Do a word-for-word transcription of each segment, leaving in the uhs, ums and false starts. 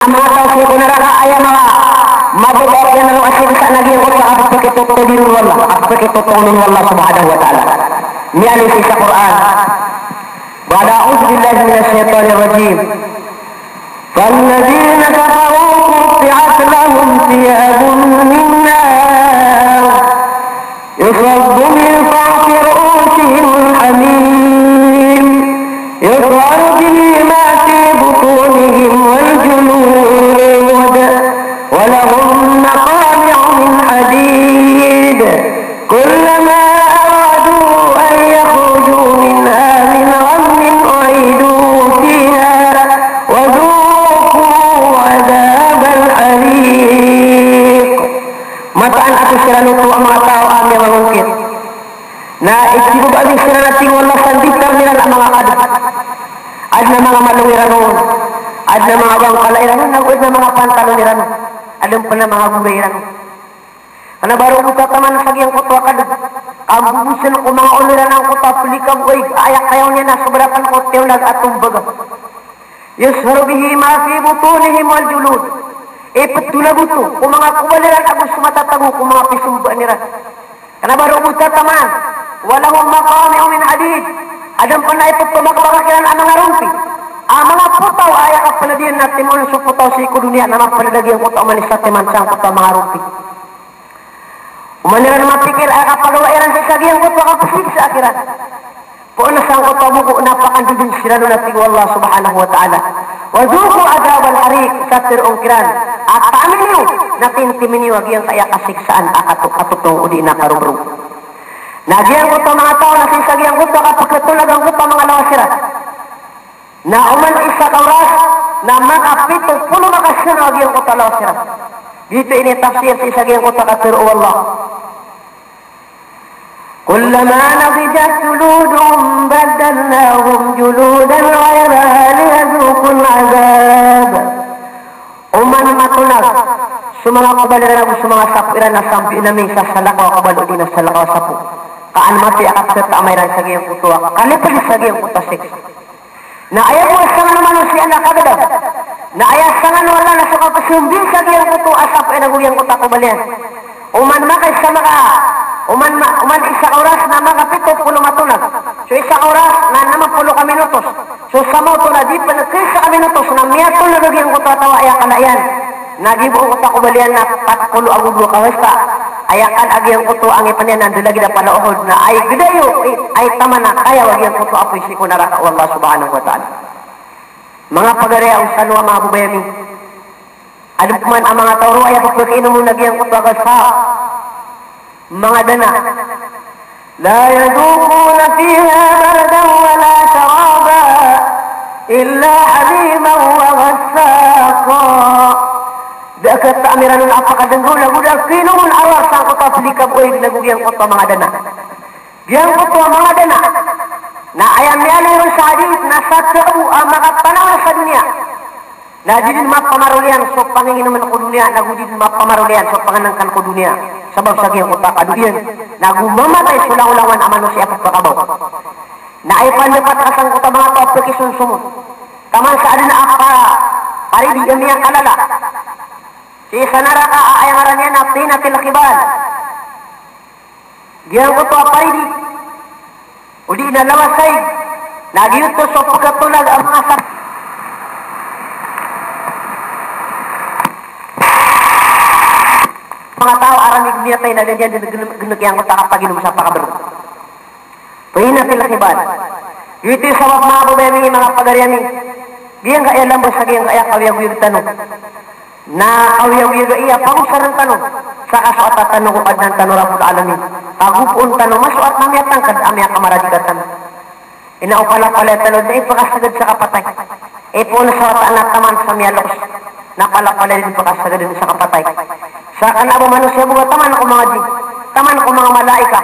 Manga taw sii ko naraka, aya manga mababa a kiyanarong a siksa na giyangkoto a kapakitotoon o Allah, kapakitotoon o Allah subhanahu wa ta'ala. Miyaaloy sii sa Qur'an. Ba'da a'udhu billahi minash shaitanir rajim. Falladhina kafaru qutti'at lahum thiyabun min nar. Yusabbu min fawqi ru'usihimul hamim. Yus'aru bihi ma fi butunihim wal julud. Wa lahum maqami'u min hadid. Kullama aradu an yakhruju minha min ghammin u'idu fiha wa dhuqu adhabal hariq. Mataan a tig siran oto a manga taw a miyamangongkit. Na ikibabawi siran a tig o Allah sa nditar iran a manga kadep. Adn a manga malong iran on. Adn a manga bangkala iran on. Nago adn a manga pantalon iran on. Adn pn a manga goray iran on. Kna ba roo bo taman sa giyangkoto a kadep. Kambobosn ko manga olo iran angkoto a plikaboay a aya kayaw niyan na sobra pn ko tiyolag a tombaga. Yus'aru bihi ma fi butunihim wal julud. Iptolagoto ko manga kobal iran ago so matatago ko manga pisombaan iran. Kna ba roo bo taman. Wa lahum maqami'u min hadid. Adn pn a iptomakbaka kiran a manga rompi a manga potaw a aya kapnd iyan na timoon so potaw sii ko doniya na mapnd a giyangkoto a manisa timan sangkoto a manga rompi. Oman iran mapikir a kapagawa iran sii sa giyangkoto a kapsiksa kiran. Poon sangkoto a boko na pakandodon siran on a tig o Allah subhanahu wa ta'ala. Wa dhuqu adhabal hariq, sa tharoon kiran a taami niyo, na tintimin iyo a giyangkaya kasiksaan a kato-, katotong odi na karorobrob. Na giyangkoto a manga taw na sii sa giyangkoto a kapkatolag angkoto a manga lawas iran. Na oman isa ka oras na makapito polo makasnn a giyangkoto a lawas iran. Giyoto i initafsir sii sa giyangkoto a katharo o Allah. Kullama nadijat juluduhum baddalnahum juludan ghayraha liyadhuqul adhab. Oman matonag so manga kobal iran ago so manga sapo iran na sambian ami sa salakaw a kobal odi na salakaw a sapo. Ka an mapiya a kapkataama iran sa giyangkoto a kalipd sa giyangkoto a siksa. Na aya bo a sangan o manosiya na kagadam. Na aya sangan o Allah na so kapsombi sa giyangkoto a sapo iyan ago giyangkoto a kobal iyan. Oman makaisa maka, oman ma-, oman isa ka oras na makapito polo matonag. So isa ka oras na nima polo ka minutos. So samoto na di pn kaisa ka minutos na miyatonag a giyangkoto a taw a aya kala iyan. Na giyoto a kobal iyan na pat polo ago dowa ka wasta. Aya kala a giyangkoto a ngipn iyan na ndalagid a pala Uhud na ay gdayo, ay taman a kayaw a giyangkoto a apoy sii ko naraka o Allah subhanahu wa ta'ala. Manga pagari a osawa, manga babay ami. Adn pman a manga taw roo a aya pphakainom on a giyangkoto a gasa. Manga dana. La yadhuquna fiha bardan wala sharaba illa hamiman wa ghassaqa. Da a kataam iran on a pakadnggaw ago da a kainom on a rowar sangkoto a plikaboay ago giyangkoto a manga dana. Giyangkoto a manga dana na aya miyaaloy ron sa hadith na sa taw a makatanaw sa doniya na di dn mapamaroliyan so panginginomn ko doniya, nago di dn mapamaroliyan so pangnngkn ko doniya. Sabap sa giyangkoto a kado iyan, nago mamatay so langolangowan a manosiya a pphakabaw. Na aya pandapat a sangkoto a manga taw a pakisomsom on. Taman sa adn a pa-, paridi a miyakalala sii sa naraka a aya ngaran iyan na tinatil khibal. Giyangkoto a paridi, odi na lawasay, na giyoto so pkatolag a manga sap-, manga taw a ramig miyatay na da niyan dn gn-, gnk giyangkoto a kapaginom sa pakabrg. Tinatil khibal. Giyoto i sabap, manga babay ami, manga pagari ami. Giyangkaya lamba sa giyangkaya kawiyaguyag tano. Na kawiyawiyag a iya pagosarn tano sa kasoat tano ko Kadnan tano Rabbul Alamin. Kagopoon tano masoat na miyatangkd a miyakamaradi rktano. Ino palapalaya tano dn ipakasagad sa kapatay. Ipoon sa wata na taman sa miyaloks na palapalaya dn ipakasagad dn sa kapatay. Sa kna a ba manosiya bo ka taman ko manga jinn, taman ko manga malaika.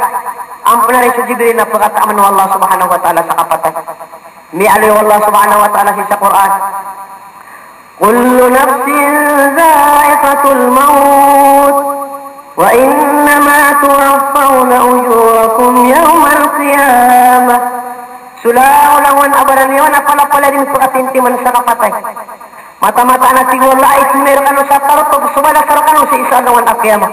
Amay pnaris o Jibril na pkataamn o Allah subhanahu wa ta'ala sa kapatay. Miyaaloy o Allah subhanahu wa ta'ala sii sa Qur'an. Kullu nafsin dha'iqatul maut, wa innama tuwaffawna ujurakum yawmal qiyamah. So langolangowan a baraniyawa na palapalaya dn pkatintiman sa kapatay. Mataan-mataan a tig o Allah a itonay rkano sa tarotop so balas rkano sii sa alongan a qiyamah.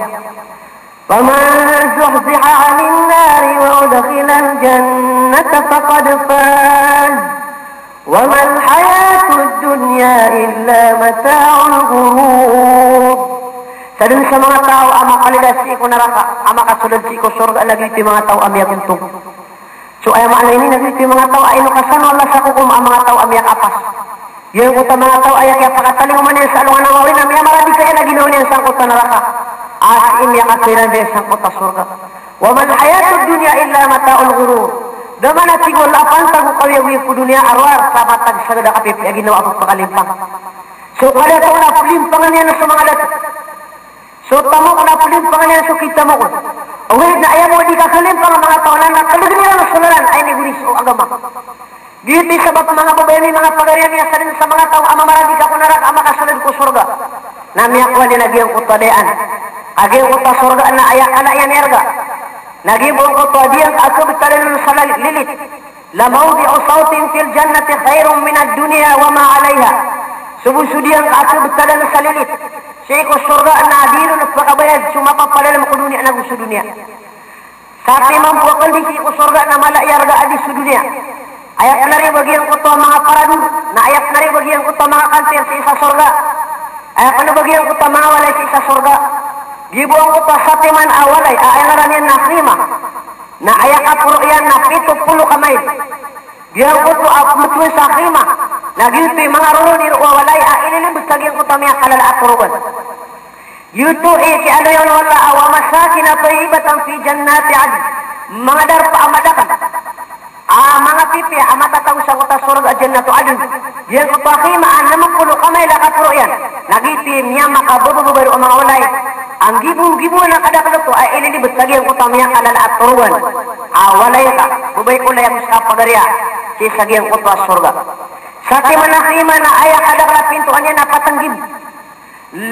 Faman zuhziha 'anin nari wa udkhilal jannata faqad faz. Wa mal hayatud dunya illa mata'ul ghurur. Sadn sa manga taw a makalilid sii ko naraka a makasold sii ko sorga na giyoto i manga taw a miyagontong. So aya maana ini na giyoto i manga taw a inokasan o Allah sa kokom a manga taw a miyakapas. Giyangkoto a manga taw a aya kiyapakatalingoma niyan sa alongan a mawri na miyamaradika iyan a ginawa niyan sangkoto a naraka a sii miyakasold iran sangkoto a sorga. Wa mal hayatud dunya illa mata'ul ghurur. Da man a tig o Allah a pantag o kaoyagoyag ko doniya a rowar sa matag sa da kapipiya ginawa a pphakalimpang. So kadatoon a plimpangan iyan so manga dato. So tamok na plimpangan iyan so kitamok on. Ogaid na aya bo a di kakalimpang a manga taw na na kalgn iran so lalan a inigori so agama. Giyoto i sabap, manga babay ami, manga pagari ami, a sadn sa manga taw a mamaradika ko naraka a makasold ko sorga na miyakowa niyan a giyangkoto a dayaan. Ka giyangkoto a sorga na aya kala iyan i arga na giya bo angkoto a diyangka a kabtalan on sa lali-, lilit. La mawdi'u sawtin fil jannati khairun minad dunya wa ma 'alayha. So bo so diyangka a kabtalan sa lilit sii ko sorga na di ron pakabayad so mapapadalm ko doniya nago so doniya. Satiman bo a kandisi ko sorga na mala i arga a di so doniya. Aya pn a riba giyangkoto a manga parador, na aya pn a riba giyangkoto a manga kantir sii sa sorga. Aya pn a riba giyangkoto a manga walay sii sa sorga. Giya bo angkoto a satiman a walay a aya ngaran iyan na khimah. Na aya kaporo iyan na pito polo ka mile. Giyangkoto a pmbtowan sa khimah na giyoto i manga roroni roo a walay a ililibot sa giyangkoto a miyakalala a torogan. Giyoto i kiyaaloya on o Allah a wa masakina tayyibatan fi jannati adn. Manga darpa a madakl a manga pipiya a matatago sangkoto a sorga a Jannatu Adn. Giyangkoto a khimah a nm polo ka mile a kaporo iyan na giyoto i miyamakabababaro a manga walay a nggibonggiboan a kadakl oto a ililibot sa giyangkoto a miyakalala a torogan a walay ka, babay ko lay ago ska a pagari a sii sa giyangkoto a sorga. Satiman a khimah na aya kadakl a pintoan iyan na pat nggibo.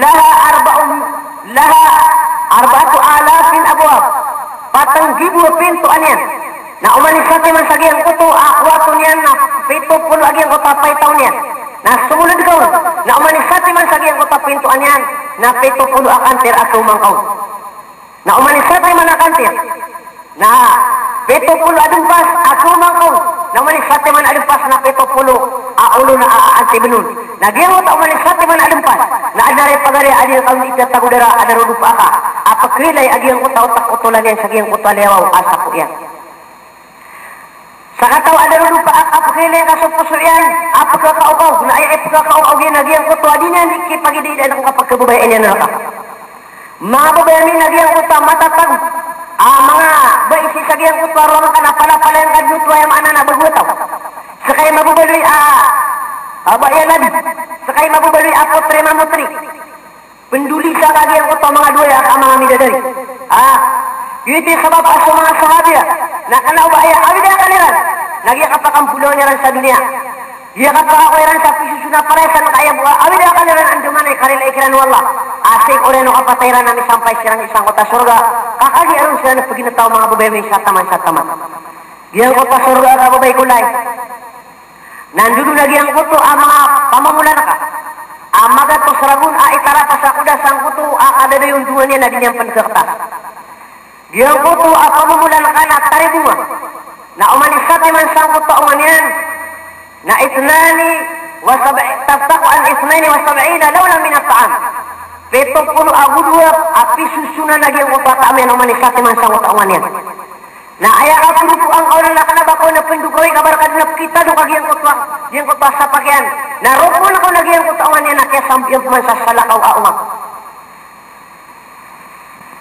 Laha arba'un, laha arba'atu alafin abwab. Pat nggibo a pintoan iyan. Na oman i satiman sa giyangkoto a kowato niyan na pito polo a giyangkoto a paitaw niyan. Na somold ka on, na oman i satiman sa giyangkoto a pintoan iyan na pito polo a kantir a kaoma ngka on. Na oman i satiman a kantir na pito polo a dmpas a kaoma ngka on. Na oman i satiman a dmpas na pito polo a olo na a, a antibn on. Na giyangkoto a oman i satiman a dmpas na adn a ri pagari a di ngka on itatago dara a darodopa aka a pkhailay a giyangkoto a otak o tolan iyan sa giyangkoto a liyawaw a sapo iyan. Sakataw a darodopa a kapkhailay ka so poso iyan a pkhakaokaog, na aya ipkhakaokaog iyan na giyangkoto a di niyan di kipagidaidaan ko kapagkababayaan iyan rka. Manga babay ami, na giyangkoto a matatago a manga bai sii sa giyangkoto a rongan ka na palapalayan ka dn oto, aya maana na bago a taw. Ska i mababaloy a, a bai a nabi. Ska i mababaloy a potri a mamotri. Pndolisa ka giyangkoto a manga dowaya ka manga midadari. Ah, giyoto i sabap a so manga sahabiya na kna o ba aya awida akal iran na giya kapakambolawan iran sa doniya, giya kapakakowa iran sa pisoson a parayasa, na ka aya bo a awida akal iran a andamanaya i karilai kiran o Allah a sii ko oriyan o kapatay iran na misampay siran sangkoto a sorga. Ka kagiya ron siran pgintaw, manga babay ami, sa taman sa taman. Giyangkoto a sorga, ka babay ko lay, na ndodon a giyangkoto a manga pamomolan ka a magatos ragon a itarapas ako da sangkoto a kadadayon dowaan iyan a di niyan pn khatas. Giyangkoto a pamomolan ka na taribonga. Na oman i satiman sangkoto a onga niyan na ithnani wa sab'i-, taftaqu an ithnaini wa sab'ina lawnan min at-ta'am. Pito polo ago dowa a pisosonan a giyangkoto a taam iyan oman i satiman sangkoto a onga niyan. Na aya kaporotoan ka on na kna ba ka on na pndokawi ka ba rka dn a pkitado ka giyangkoto a, giyangkoto a sapak iyan. Na ropoon ka on a giyangkoto a onga niyan na kiyasambiyan pman sa salakaw a onga.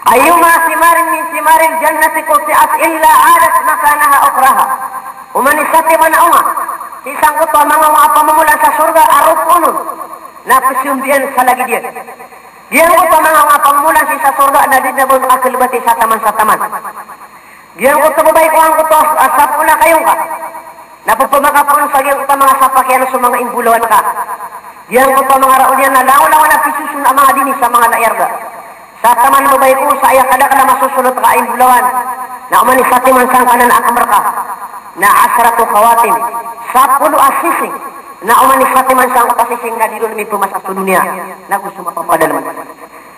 Ayyuma thimarin min thimaril jannati quti'at illa 'adat makanaha ukhraha. Oman i satiman a onga sii sangkoto a manga onga a pamomolan sa sorga a ropoon on na psambiyan sa lagid iyan. Giyangkoto a manga onga a pamomolan sii sa sorga na di dn a ba on kakalbati sa taman sa taman. Giyangkoto, babay ko, angkoto a, a sapo na kayong ka na pphamakapoon sa giyangkoto a manga sapak iyan so manga imbolawan ka. Giyangkoto a manga raon iyan na langolangon a pisoson a manga dini sa manga layar ka. Sa taman, babay ko, sa aya kadakl a masosolot ka a imbolawan na oman i satiman sangkanan a kmr ka na asharatu khawatim, sapolo a sising. Na oman i satiman sangkoto a sising na di ron mipemasa so doniya, na go so mapapadalem.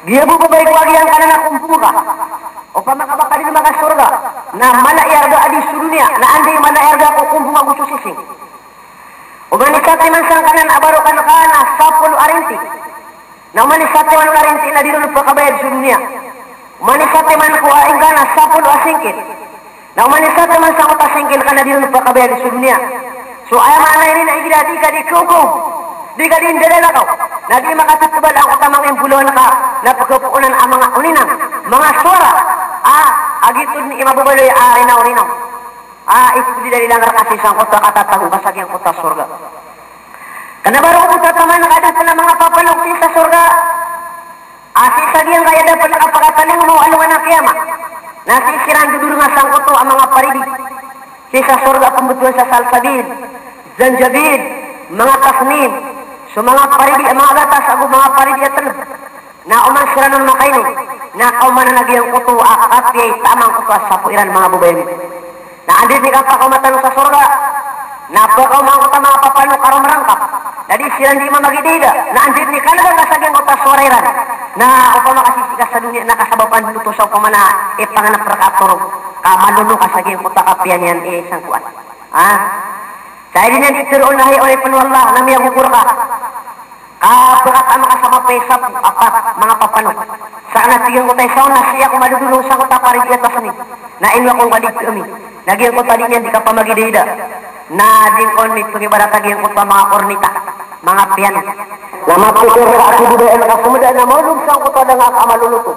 Giya bo babay ko a giyangkanan a kompong ka. Opama ka ba ka di makasorga, na mala i arga a di so doniya, na anda i mala i arga ko kompong ago so sising. Oman i satiman sangkanan a barokan ka na sapolo a rinti. Na oman i satiman ka rinti na di ron pekabayad so doniya. Oman i satiman ko aing ka na sapolo a singkil. Na oman i satiman sangkoto a singkil ka na di ron pekabayad so doniya. So aya maana ini na igira di ka di koko, di ka di ndadalakaw, na di makatetebal angkoto a manga imbolawan ka na pekepoonan a manga oninang, manga sowara a, a giyoto dn i mababaloy a rinaw-rinaw a ipedidalilang reka sii sangkoto a katatago ka sa giyangkoto a sorga. Kena ba roo bo tataman ka da pn a manga papanok sii sa sorga a sii sa giyangkaya da pn a kapakatalingoma o alongan a kiyama, na sii siran dodoronga sangkoto a manga paridi sii sa sorga a pembetowan sa salsabil, zanjabil, manga tasnim, so manga paridi a manga gatas ago manga paridi a teleb. Na oman siran on makainom, na kaomanan a giyangkoto a kapiya i taam angkoto a sapo iran, manga babay ami. Na anda i di kapakaoma tano sa sorga, na pekaoma angkoto a manga papanok a roo merangkap, na di siran di mamagidayda, na anda i di kanagan ka sa giyangkoto a sowara iran, na opama ka sisii ka sa doniya na kasabapan oto sa opama na ipangenep reka a torog, ka malono ka sa giyangkoto a kapiya niyan i sangkoan. Ha? Sa aya di niyan di teroon a hay oripn o Allah, na miyagogor ka. Ka pekataam ka sa mapiya i sapo, apat, manga papanok. Sa kena tig angkoto a isa on na sii ako madodorong sangkoto a paridi a tasnim. Na ino akong kadig ami. Na giyangkoto a di niyan di kapamagidayda, na di ngka on mipengibarat a giyangkoto a manga kornita, manga piano. Na mapikir ka a kibidayaan ka so meda na maolog sangkoto a da nga ka maloloto.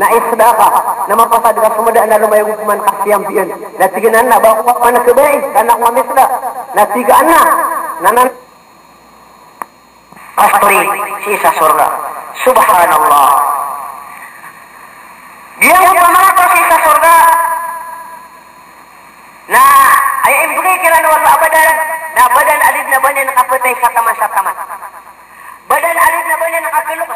Na isda ka, na mapasad ka so meda na lomayagogoman ka siyambian. Na tig anan na ba ako ka panekebay, ka na ako nga misda. Na tig anan na, na nan- Pastori sii sa sorga. Subhanallah. Giyangkoto a manga taw sii sa sorga na aya imbegay kiran o Allah a badan, na badan a di dn a ba niyan kapatay sa taman sa taman. Badan a di dn a ba niyan kakelok